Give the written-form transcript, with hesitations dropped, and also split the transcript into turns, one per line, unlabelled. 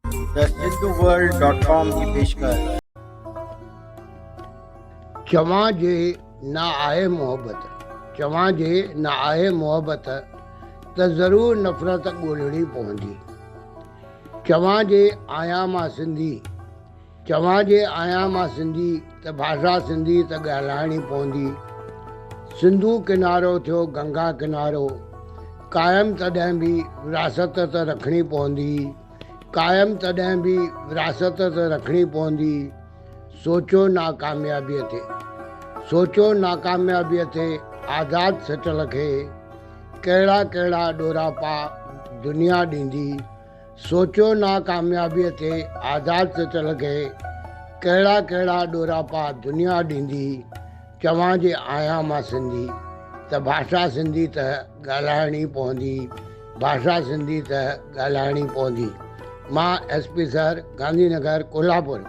The Sindhu world dot com جي پيشڪش.
چوان جي نه آهي محبت، چوان جي نه آهي محبت ته ضرور نفرت ڳولڻي پوندي. چوان جي آهيان مان سنڌي، چوان جي آهيان مان سنڌي ته ڀاشا سنڌي ته ڳالهائڻي پوندي. سنڌو ڪنارو ٿيو گنگا ڪنارو، قائم تڏهن به وراثت ته رکڻي پوندي. قائم تڏهن به وراثت ته رکڻي پوندي. سوچو ناڪاميابيء تي، سوچو ناڪاميابيء تي آزاد سچل کي ڪهڙا ڪهڙا ڏوراپا دنيا ڏيندي. سوچيو ناڪاميابيء تي آزاد سچل کي ڪهڙا ڪهڙا ڏوراپا دنيا ڏيندي، چوان جي آهيان مان سنڌي ته ڀاشا سنڌي ته ڳالهائڻي پوندي، ڀاشا سنڌي ته ڳالهائڻي پوندي. مان S P sir, Gandhi Nagar, Kolhapur.